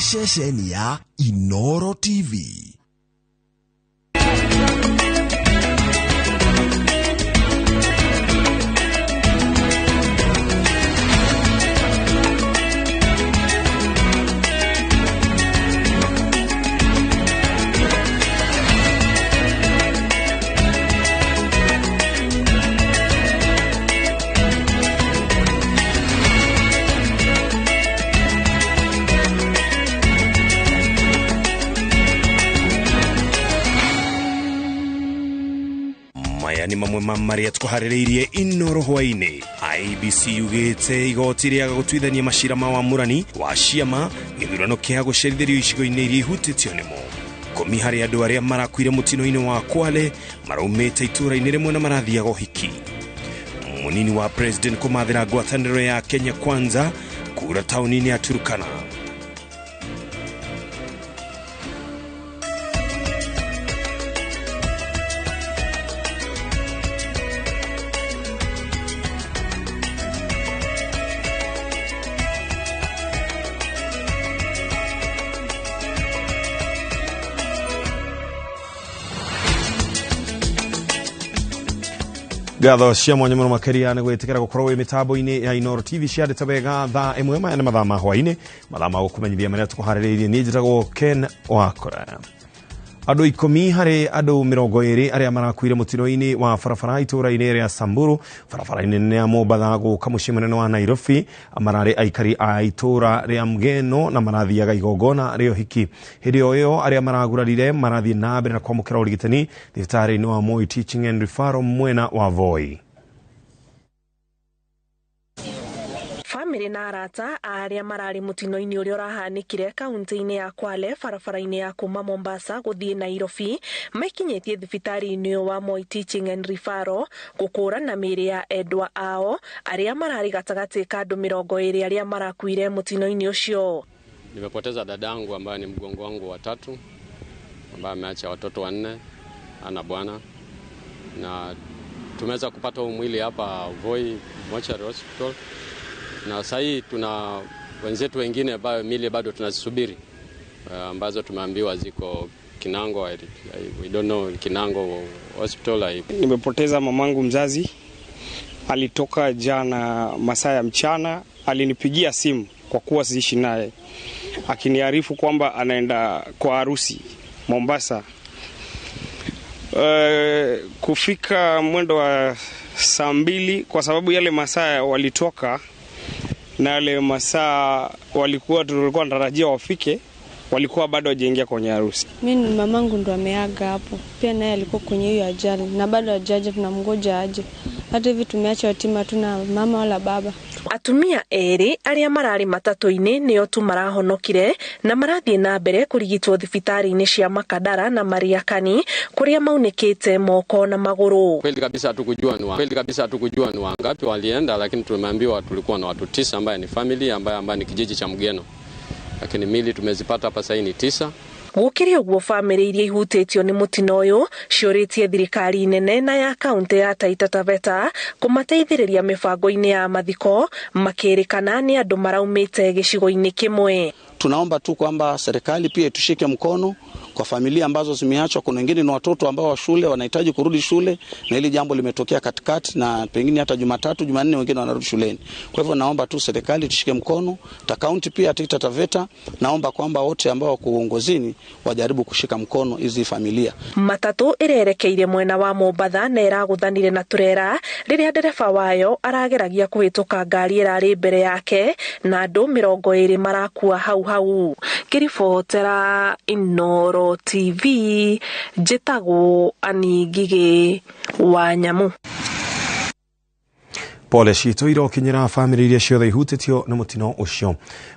Ceceni ya Inoro TV. Maya nĩ mamwe ma marĩa tũkũharĩrĩirie Inoro hwaĩ-inĩ. IEBC yugĩte igoti rĩaga gũtuithania macira ma wamũrani wa ciama gĩthurano kĩa gũcerithĩrio icigo-inĩ iria ihutĩtio nĩmo. 10 harĩ andũ arĩa marakuire mũtino-inĩ wa Kwale maraumĩte itũũra-inĩ rĩmwe na marathiaga ũhiki. Mũnini wa president kũmathĩra ngwatanĩro ya Kenya Kwanza kura taũni-inĩ ya Turkana. Ngatho cia mwanya mũno makĩria nĩ gwĩtĩkĩra gũkorwo wĩ mĩtambo-inĩ ya Inoro TV ciandĩte wega thaa ĩmwe. Maya nĩ mathaa ma hwaĩ-inĩ, mathaa ma gũkũmenyithia marĩa tũkũharĩrĩirie. Niĩ njĩtagwo Ken Wakora. Andũ 10 harĩ andũ 20 arĩa marakuire mũtino-inĩ wa barabara itũũra-inĩ rĩa Samburu barabara-inĩ nene ya Mombatha gũka mũciĩ mũnene wa Nairobi mararĩ aikari a itũũra rĩa Mgeno na marathiaga igongona rĩa ũhiki. Hĩndĩ o ĩyo arĩa maragurarire marathiĩ na mbere na kwamũkĩra ũrigitani thibitarĩ-inĩ wa Moi Teaching and Referral mwena wa Voi. Bamĩrĩ na arata a arĩa mararĩ mũtino-inĩ ũrĩa ũrahanĩkire kaunti-inĩ ya Kwale barabara-inĩ ya kuma Mombasa gũthiĩ Nairobi mekinyĩtie thibitarĩ-inĩ wa Moi Teaching and Referral gũkũrana mĩĩrĩ ya endwa ao arĩa mararĩ gatagatĩ ka andũ 20 arĩa marakuire mũtino-inĩ ũcio. Nimepoteza dadangu ambaye ni mgongo wangu wa tatu, ambaye ameacha watoto 4, ana bwana, na tumeweza kupata huu mwili hapa Voi Mortuary Hospital, na sasa hii tuna wenzetu wengine ambao mili bado tunazisubiri, ambazo tumeambiwa ziko Kinango. We don't know Kinango Hospital. Nimepoteza mamangu mzazi, alitoka jana masaa ya mchana, alinipigia simu kwa kuwa siishi naye, akiniarifu kwamba anaenda kwa harusi Mombasa. Kufika mwendo wa saa 2, kwa sababu yale masaa walitoka na yale masaa walikuwa tulikuwa tunatarajia wafike, walikuwa bado hawajaingia kwenye harusi. Mimi mamangu ndo ameaga hapo, pia naye alikuwa kwenye hiyo ajali na bado hajaja, tunamngoja aje. Hata hivi tumeacha yatima, hatuna mama wala baba. Atumia erĩ arĩa mararĩ matatũ-inĩ nĩo tu marahonokire na marathiĩ na mbere kũrigitwo thibitarĩ-inĩ cia Makadara na Mariakani kũrĩa maunĩkĩte moko na magũrũ. Kweli kabisa hatukujua ni wangapi walienda, lakini tumeambiwa tulikuwa na watu 9 ambaye ni family ambaye ni kijiji cha Mgeno, lakini mili tumezipata hapa sasa ni 9. Gũkĩrĩ ũguo bamĩrĩ iria ihutĩtio nĩ mũtino ũyũ ciũrĩtie thirikari nene na ya kaunti ya Taita Taveta kũmateithĩrĩria mĩbango-inĩ ya mathiko makĩrĩkana nĩ andũ maraumĩte gĩcigo-inĩ kĩmwe. Tunaomba tu kwamba serikali pia itushike mkono kwa familia ambazo zimeachwa. Kuna wengine ni watoto ambao wa shule wanahitaji kurudi shule, na hili jambo limetokea katikati, na pengine hata Jumatatu Jumanne wengine wanarudi shuleni. Kwa hivyo naomba tu serikali tushike mkono, ta kaunti pia Taita Taveta, naomba kwamba wote ambao wako uongozini wajaribu kushika mkono hizi familia. Matatu irerekeire mwena wa Mombatha na iraguthanire na turera riria ndereba wayo arageragia kuhituka ngari irari mbere yake na andu 20 marakua hau hau. Ngĩribotera Inoro TV njĩtagwo Annie Ngigĩ wa Nyamu. Pole citũ irokinyĩra bamĩrĩ iria ciothe ihutĩtio nĩ mũtino ũcio.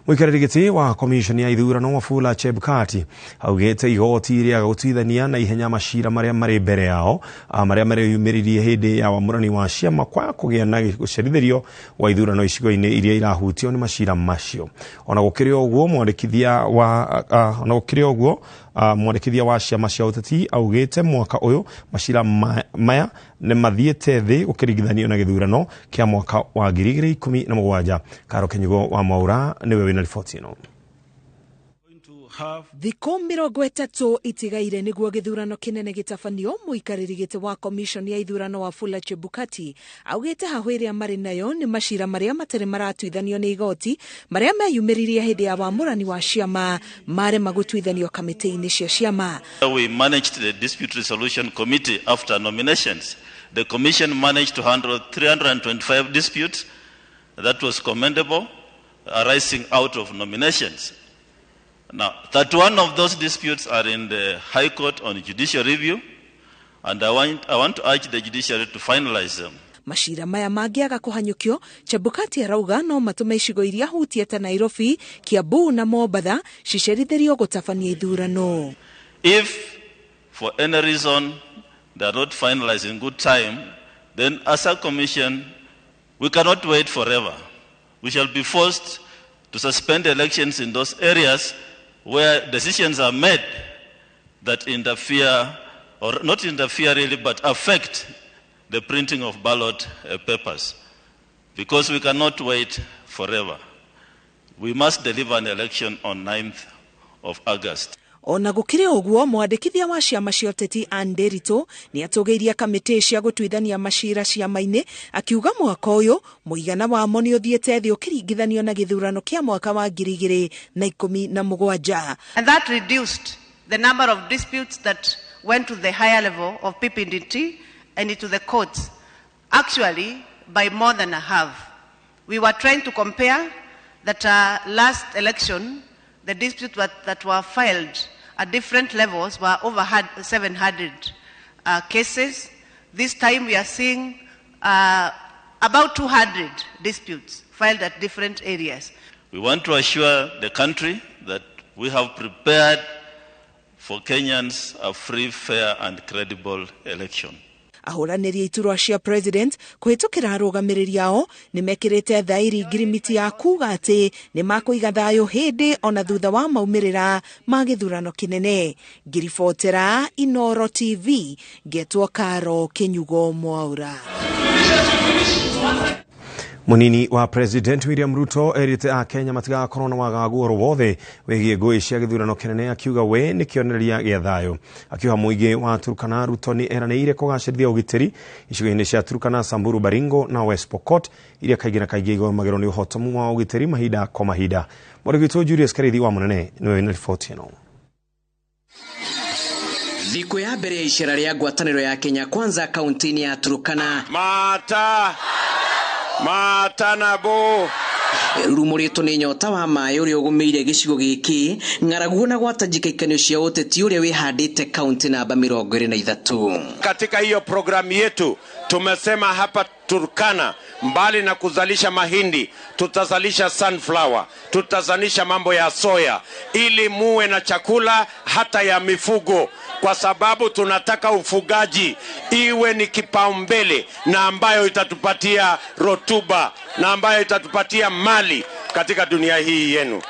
Mũikarĩri gĩtĩ wa commission ya ithurano Wafula Chebukati augĩte igoti rĩaga gũtuithania na ihenya macira marĩa marĩ mbere yao marĩa mareyumĩririe hĩndĩ ya wamũrani wa ciama kwa kũgĩa na gũcerithĩrio wa ithurano icigo-inĩ iria irahutio nĩ macira macio. Ona gũkĩrĩ ũguo mwandĩkithia wa ciama cia ũteti augĩte mwaka ũyũ macira maya nĩ mathiĩte thĩ gũkĩringithanio na gĩthurano kĩa mwaka wa 2017. Karo Kinyugo wa Mwaura niwe wina riboti ĩno. Have Thikũ 30 itigaire nĩguo gĩthurano kĩnene gĩtabanio. Mũikarĩri gĩtĩ wa commission ya ithurano Wafula Chebukati augĩte hahũ ĩrĩa marĩ nayo nĩ macira marĩa matarĩ maratuithanio nĩ igoti, marĩa meyumĩririe hĩndĩ ya wamũrani wa ciama marema gũtuithanio kamĩtĩ-inĩ cia ciama. We managed the dispute resolution committee after nominations. The commission managed to handle 325 disputes. That was commendable, arising out of nominations. Now, 31 of those disputes are in the High Court on judicial review, and I want to urge the judiciary to finalize them. Macira maya mangĩaga kũhanyũkio, Chebukati arauga no matũme icigo iria hutie ta Nairobi, Kiambu na Mombatha cicerithĩrio gũtabania ithurano. If, for any reason, they are not finalized in good time, then as a commission, we cannot wait forever. We shall be forced to suspend elections in those areas where decisions are made that interfere, or not interfere really, but affect the printing of ballot papers. Because we cannot wait forever. We must deliver an election on 9th of August. Ona gũkĩrĩ ũguo, mwandĩkithia wa ciama cia ũteti Ann Nderitu nĩ atũgĩirie kamĩtĩ cia gũtuithania macira ciama-inĩ, akiuga mwaka ũyũ mũigana wamo nĩ ũthiĩte thĩ ũkĩringithanio na gĩthurano kĩa mwaka wa 2017. And that reduced the number of disputes that went to the higher level of PPDT and into the courts, actually by more than a half. We were trying to compare that last election, the disputes that were filed at different levels were over 700 cases. This time we are seeing about 200 disputes filed at different areas. We want to assure the country that we have prepared for Kenyans a free, fair, and credible election. Ahũranĩri a iturwa cia president kũhĩtũkĩra arũgamĩrĩri ao nĩ mekĩrĩte thaĩri ngirimiti ya kuga atĩ nĩ makũiga thayũ hĩndĩ ona thutha wa maumĩrĩra ma gĩthurano kĩnene. Ngiribotera Inoro TV, ngetwo Karo Kĩnyugo Mwaura. Munini wa President William Ruto erite akenya matigakorwo na wagagu oro wothe wigie ngũĩ cia gĩthurano kĩnene, akiuga we nĩ kĩonereria gĩa thayũ. Akiuga mũingĩ wa Turkana, Ruto nĩ eranĩire kũgacĩrithia ũgitĩri icigo-inĩ cia Turkana, Samburu, Baringo na West Pokot, iria kaingĩ na kaingĩ igomagĩrwo nĩ ũhotomu wa ũgitĩri mahinda kwa mahinda. Mwandĩki witũ Julius Karithi wa Mũnene nĩwe wĩna riboti ĩno. Thikũ ya mbere ya icera rĩa ngwatanĩro ya Kenya Kwanza kaunti-inĩ ya Turkana, Mata matanabo rurumũrĩtwo nĩ nyota wa maĩ ũrĩa ũgũmĩire gĩcigo gĩkĩ, ng'aragu na gwata njikaikanio cia ũteti ũrĩa wĩhandĩte kaunti namba 23. Katika hiyo programu yetu tumesema hapa Turkana, mbali na kuzalisha mahindi, tutazalisha sunflower, tutazalisha mambo ya soya, ili muwe na chakula hata ya mifugo, kwa sababu tunataka ufugaji iwe ni kipaumbele na ambayo itatupatia rotuba na ambayo itatupatia mali katika dunia hii yenu.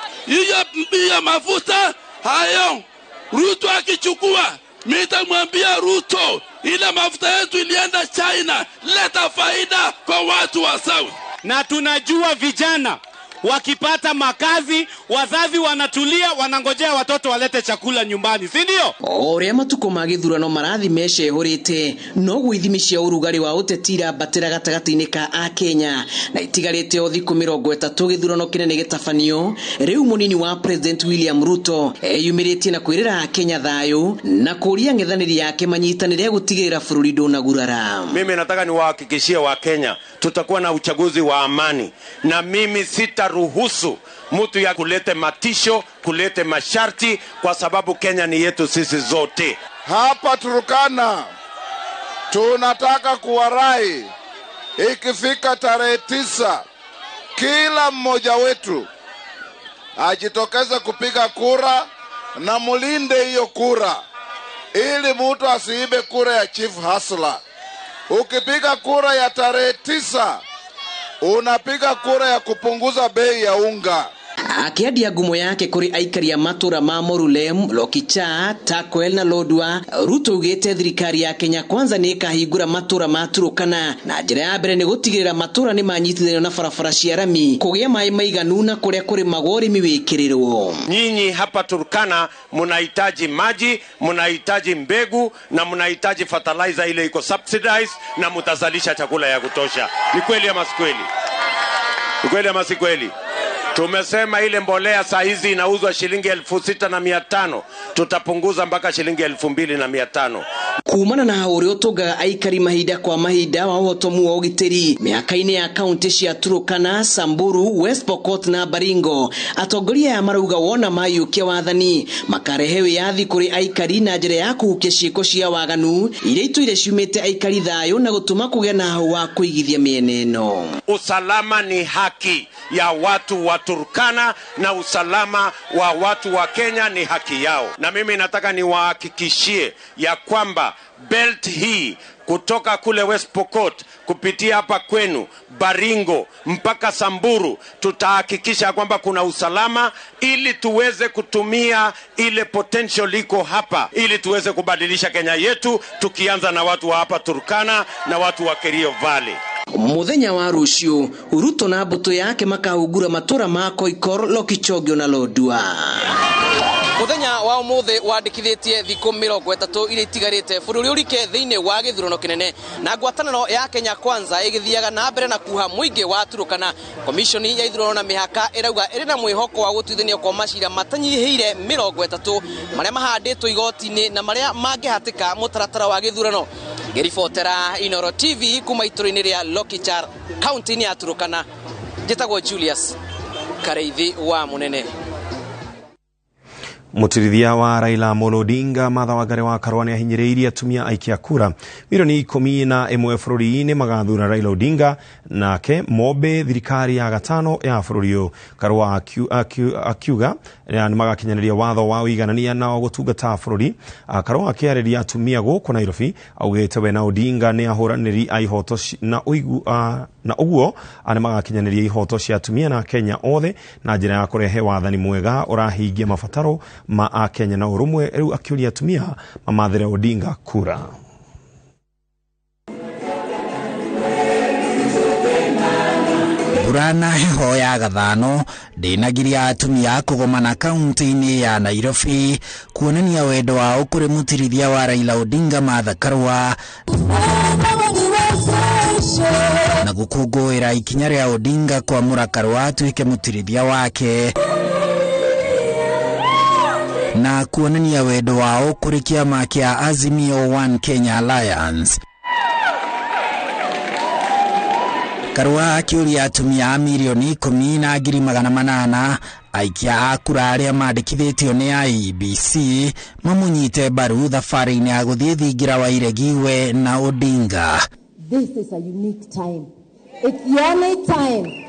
Hiyo mafuta hayo Ruto akichukua, mitamwambia Ruto, ile mafuta yetu ilienda China, leta faida kwa watu wa South. Na tunajua vijana wakipata makazi, wazazi wanatulia, wanangojea watoto walete chakula nyumbani, si ndio? O ũrĩa matukũ ma gĩthurano marathi mecehũrĩte, noguo ithimi cia ũrugarĩ wa ũteti irambatĩra gatagatĩ-inĩ ka akenya, na itigarĩte o thikũ 30 gĩthurano kĩnene gĩtabanio. Rĩu mũnini wa President William Ruto eyumĩrĩtie na kwĩrĩra akenya thayũ na kũũria ng'ethanĩri yake manyitanĩre gũtigĩrĩra bũrũri ndũnagurara. Mimi nataka niwahakikishie wa Kenya tutakuwa na uchaguzi wa amani, na mimi sitaruhusu mtu ya kulete matisho, kulete masharti, kwa sababu Kenya ni yetu sisi zote. Hapa Turkana tunataka kuwarai, ikifika tarehe 9 kila mmoja wetu ajitokeze kupiga kura na mulinde hiyo kura, ili mtu asiibe kura ya Chief Hustler. Ukipiga kura ya tarehe 9 unapiga kura ya kupunguza bei ya unga. Akĩendia ngumo yake kũrĩ aikari a matũra ma Morulem, Lokicha, Takwel na Lodwar, Ruto augĩte thirikari ya Kenya Kwanza nĩ ĩkahingũra matũra ma Turkana na njĩra ya mbere nĩ gũtigĩrĩra matũra nĩ manyitithanio na barabara cia rami, kũgĩa maĩ maiganu na kũrĩa kũrĩmagwo ũrĩmi wĩkĩrĩrwo. Nyinyi hapa Turkana mnahitaji maji, mnahitaji mbegu na mnahitaji fertilizer ile iko subsidized, na mtazalisha chakula ya kutosha. Ni kweli ama si kweli? Ni kweli ama si kweli? Tumesema ile mbolea saa hizi inauzwa shilingi 6,500, tutapunguza mpaka shilingi 2,500. Kumana na ũrĩa ũtũngaga aikari mahinda kwa mahinda wa ũhotomu wa ũgitĩri mĩhaka-inĩ ya kaunti cia Turkana, Samburu, West Pokot na Baringo, atongoria aya marauga wona mayũkia wathani makarehe wĩyathi kũrĩ aikari na njĩra ya kũhukia ciĩko cia waganu iria itũire ciumĩte aikari thayũ na gũtũma kũgĩa na hau wa kũigithia mĩena ĩno. Usalama ni haki ya watu wa Turkana na usalama wa watu wa Kenya ni haki yao. Na mimi nataka niwahakikishie ya kwamba belt hii kutoka kule West Pokot kupitia hapa kwenu Baringo mpaka Samburu, tutahakikisha kwamba kuna usalama ili tuweze kutumia ile potential iko hapa ili tuweze kubadilisha Kenya yetu, tukianza na watu wa hapa Turkana na watu wa Kerio Valley. Muthenya wa rucio Ruto na mbũtũ yake makahungura matũra ma Koikor, Lokichogio na Lodwar. Muthenya wa ũmũthĩ wandĩkithĩtie thikũ 30 iria itigarĩte bũrũri ũrike thĩinĩ wa gĩthurano kĩnene, na ngwatanĩro ya Kenya Kwanza ĩgĩthiaga na mbere na kuha mũingĩ wa Turkana. Komishoni ya ithurano na mĩhaka ĩrauga ĩrĩ na mwĩhoko wa gũtuithania kwa macira matanyihĩire 30 marĩa mahandĩtwo igoti-inĩ na marĩa mangĩhatĩka mũtaratara wa gĩthurano. Ngĩribotera Inooro TV kuma itũra-inĩ rĩa Lokichar, kaunti-inĩ ya Turkana, njĩtagwo Julius Kareithi wa Munene. Mutirithia wa Raila Amolo Odinga Martha Wangari wa Karua nĩahinyĩrĩirie atumia aikia kura milioni 11 bũrũri-inĩ magathura Raila Odinga nake mombe thirikari ya gatano ya bũrũri ũyũ. Karua akiuga nĩmagakinyanĩria watho wa ũiganania na gũtungata bũrũri. Karua akĩarĩria atumia gũkũ Nairobi augĩte we na Odinga nĩ ahũranĩri a ihoto na ũguo nĩmagakinyanĩria ihoto cia atumia na Kenya othe na njĩra ya kũrehe wathani mwega ũrahingia mabataro ma Akenya na ũrũmwe. Rĩu akĩũria atumia mamathĩre Odinga kura. Mbura na heho ya gathano ndĩnagiria atumia kũgomana kaunti-inĩ ya Nairobi kuonania wendo wao kũrĩ mũtirithia wa Raila Odinga Martha Karua na gũkũngũĩra ikinya rĩa Odinga kwamũra Karua atuĩke mũtirithia wake na kuonania wendo wao kũrĩ kĩama kĩa Azimio One Kenya Alliance. Karua akĩũria atumia a milioni 10,800,000 aikia a kura arĩa mandĩkithĩtio nĩ IEBC mamũnyite mbaru thabarĩ-inĩ ya gũthiĩ thingira wa iregi we na Odinga. This is a unique time. It's the only time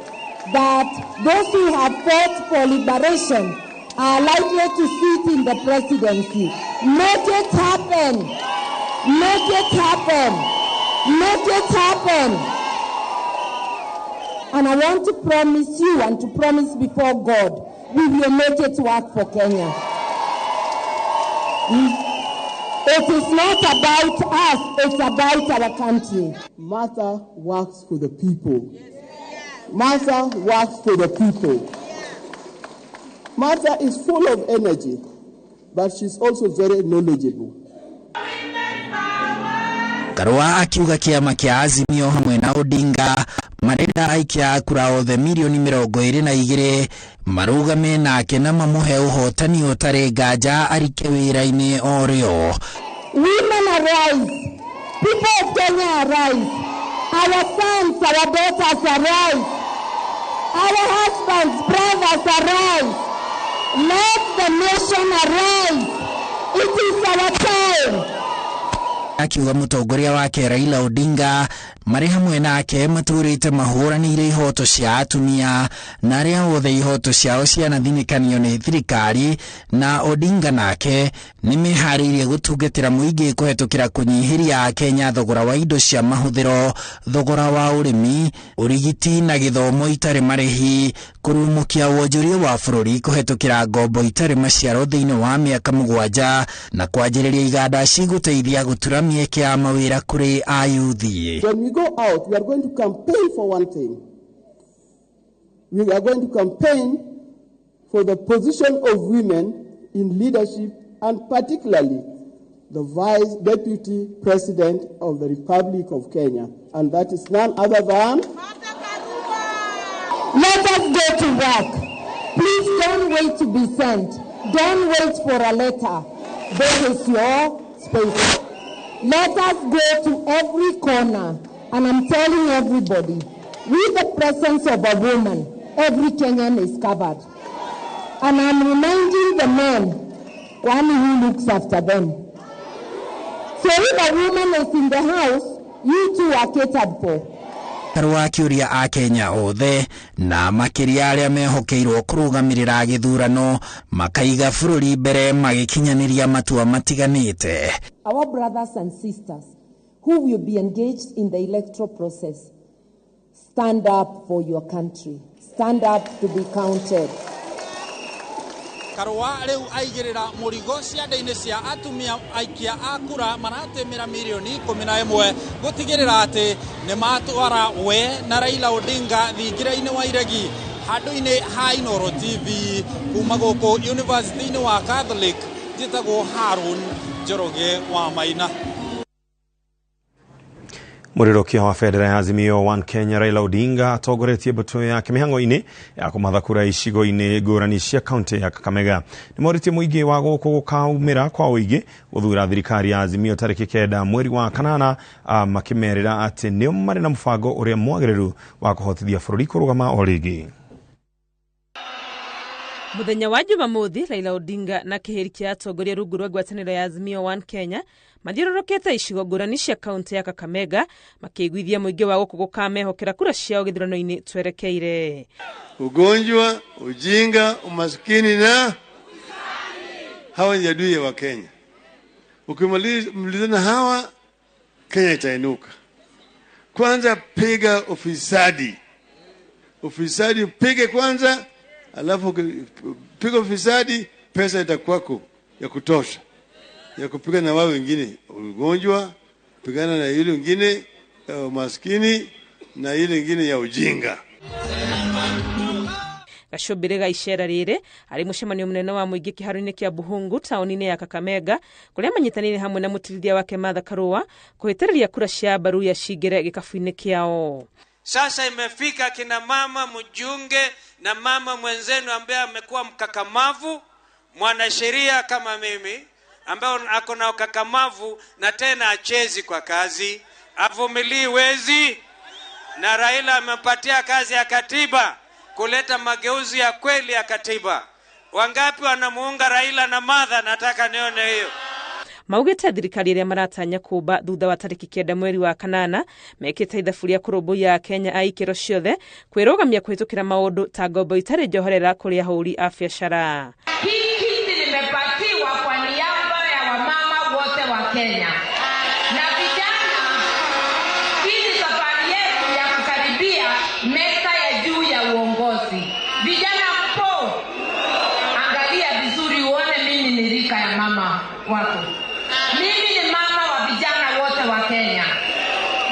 that those who have fought for liberation are likely to sit in the presidency. Make it happen. Make it happen. Make it happen. And I want to promise you and to promise before God, we will make it work for Kenya. It is not about us, it's about our country. Martha works for the people. Martha works for the people. Martha is full of energy, but she's also very knowledgeable. Karua akiuga kĩama kĩa Azimio hamwe na Odinga marenda aikia a kura othe milioni 22 marũgame nake na mamũhe ũhotani ũtarĩ nganja arike wĩra-inĩ o rĩo. Women arise. People of Kenya arise. Our sons, our daughters arise. Our husbands, brothers arise. Let the nation arise. It is our time. Akiuga mũtongoria wake Raila Odinga marĩ hamwe nake matũrĩte mahũranĩire ihoto cia atumia na arĩa othe ihoto ciao cianathinĩkanio nĩ thirikari, na Odinga nake nĩ meharĩirie gũtungatĩra mũingĩ kũhetũkĩra kũnyihĩria Akenya thogora wa indo cia mahũthĩro, thogora wa ũrĩmi, ũrigiti na gĩthomo itarĩ marĩhi, kũrumũkia wonjoria wa bũrũri kũhetũkĩra ngombo itarĩ maciaro thĩinĩ wa mĩaka 7 na kwanjĩrĩria iganda cigũteithia gũtura mĩeke ya mawĩra kũrĩ ayuthi. When we go out, we are going to campaign for one thing. We are going to campaign for the position of women in leadership, and particularly the Vice Deputy President of the Republic of Kenya, and that is none other than... Let us go to work. Please don't wait to be sent. Don't wait for a letter. This is your space. Let us go to every corner, and I'm telling everybody, with the presence of a woman, every Kenyan is covered. And I'm reminding the men, one who looks after them. So if a woman is in the house, you too are catered for. Karua akĩũria Akenya othe na makĩria arĩa mehokeirwo kũrũgamĩrĩra gĩthurano makaiga bũrũri mbere magĩkinyanĩria matua matiganĩte. Our brothers and sisters who will be engaged in the electoral process, stand up for your country. Stand up to be counted. Karua rĩu aigĩrĩra mũrigo ciande-inĩ cia atumia aikia a kura maratemera mirioni 11 gũtigĩrĩra atĩ nĩ matwara we na Raila Odinga thingira-inĩ wa iregi handũ-inĩ ha Inooro TV kuma gũkũ University-inĩ wa Catholic. Njĩtagwo Harun Njoroge wa Maina. Mũrĩrũkia wa bendera ya Azimio One Kenya Raila Odinga atongoretie mbũtũ yake mĩhang'o-inĩ ya kũmatha kura icigo-inĩ ngũrani cia kaunti ya Kakamega. Nĩ morĩtie mũingĩ wa gũkũ gũkaumĩra kwa ũingĩ gũthura thirikari ya Azimio tarĩki 9 mweri wa 8, makĩmerĩra atĩ nĩo marĩ na mũbango ũrĩa mwagĩrĩru wa kũhotithia bũrũri kũrũgama o rĩngĩ. Mũthenya wa Jumamothi, Raila Odinga na kĩhĩri kĩa atongoria rungu rwa ngwatanĩro ya Azimio One Kenya mathiũrũrũkĩte icigo ngũrani cia kaunti ya Kakamega makĩiguithia mũingĩ wa gũkũ gũkamehokera kura ciao gĩthurano-inĩ twerekeire. Ugonjwa, ujinga, umaskini na hawa ni adui wa Kenya. Ukimalizana hawa, Kenya itainuka. Kwanza piga ufisadi. Ufisadi pige kwanza, alafu piga ufisadi, pesa itakuwako ya kutosha ya kupiga na wao wengine, ugonjwa, pigana na ile wengine umaskini na ile wengine ya ujinga. Gacũmbĩrĩ ga icera rĩrĩ arĩ mũcemanio mũnene wa mũingĩ kĩharo-inĩ kĩa Buhungu taũni-inĩ ya Kakamega kũrĩa manyitanĩire hamwe na mũtirithia wake Martha Karua kũhĩtĩrĩria kura cia Baruya cingĩre gĩkabu-inĩ kĩao. Sasa imefika kina mama mjiunge na mama mwenzenu ambaye amekuwa mkakamavu, mwanasheria kama mimi, ambaye ako na ukakamavu na tena achezi kwa kazi, avumilii wezi, na Raila amempatia kazi ya katiba, kuleta mageuzi ya kweli ya katiba. Wangapi wanamuunga Raila na Martha? Nataka nione hiyo. Maugĩte thirikari ĩrĩa maratanya kũmba thutha wa tarĩki 9 mweri wa 8 mekĩte ithabu rĩa kũrũmbũiya Kenya a ikĩro ciothe kwĩrũgamia kũhĩtũkĩra maũndũ ta ngombo itarĩ njoherera kũrĩ ahũri a biacara. Hii kiti nimepatiwa kwa niaba ya wamama wote wa Kenya na vijana. Hii ni safari yetu ya kukaribia meza ya juu ya uongozi. Vijana mpo, angalia vizuri uone mimi ni rika ya mama wako. Mimi ni mama wa vijana wote wa Kenya.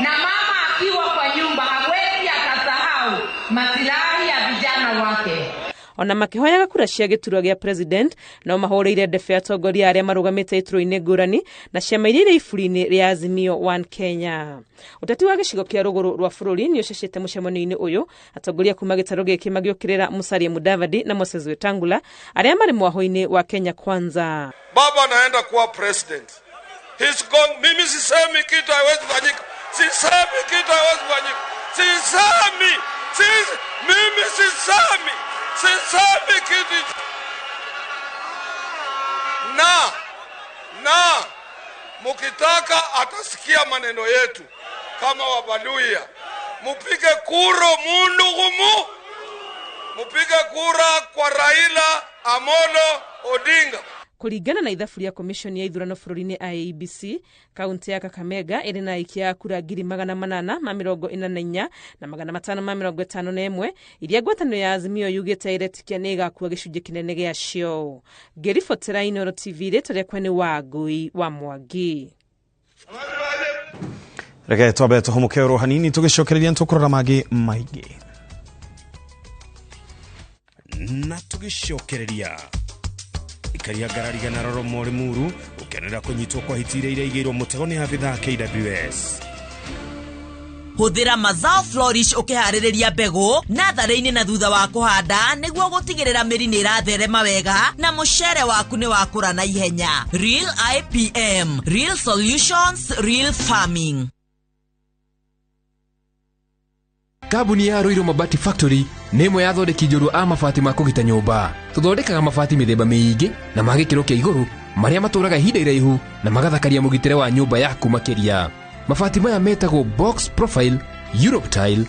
Na mama akiwa kwa nyumba hawezi akasahau masilahi ya vijana wake. Ona makĩhoyaga kura cia gĩturwa gĩa president no mahũrĩire ndebe atongoria arĩa marũgamĩte iturwa-inĩ ngũrani na ciama iria irĩ iburi-inĩ rĩa Azimio One Kenya. Ũteti wa gĩcigo kĩa rũgũrũ rwa bũrũri nĩ ũcecete mũcemanio-inĩ ũyũ, atongoria kuma gĩtarũ gĩkĩ magĩũkĩrĩra Musalia Mudavadi na Moses Wetangula arĩa marĩ mwahũ-inĩ wa Kenya Kwanza. Baba anaenda kuwa president. He's gone. Mimi sisemi kitu haiwezi kufanyika. Sisemi kitu haiwezi kufanyika. Sisemi. Mimi sisemi. Sisemi kitu. Na Mukitaka atasikia maneno yetu kama Wabaluya. Mupige kura mundu gumu, mupige kura kwa Raila Amolo Odinga. Kũringana na ithabu rĩa komishoni ya ithurano bũrũri-inĩ IEBC, kaunti ya Kakamega ĩrĩ na aikia a kura 844 na 551 iria ngwatanĩro ya Azimio yugĩte ĩretikia nĩ ĩgakua gĩcunjĩ kĩnene gĩacio. Ngĩribotera Inooro TV, rĩtwa rĩakwa nĩ Wangui wa Mwangi. Reke twambe tũhũmũke oro hanini, tũgĩcokereria nĩtũkũrora mangĩ maingĩ. Na tũgĩcokereria ikaria ngarariga na roromo Limuru ũkenera kũnyitwo kwa hiti iria iraigĩirwo mũtego nĩ abithaa KWS. Hũthĩra Mazao Flourish ũkĩharĩrĩria mbegũ natharĩ-inĩ na thutha wa kũhanda nĩguo gũtigĩrĩra mĩri nĩ ĩratherema wega na mũcere waku nĩ wakũra na ihenya. Real IPM, Real Solutions, Real Farming. Kambuni ya Ruiru Mabati Factory nĩ ĩmwe ya athondeki njorua a mabati ma kũgita nyũmba. Tũthondekaga mabati mĩthemba mĩingĩ na ma gĩkĩro kĩa igũrũ marĩa matũraga ihinda iraihu na magathakaria mũgitĩre wa nyũmba yaku makĩria. Mabati maya metagwo box profile, Europe tile.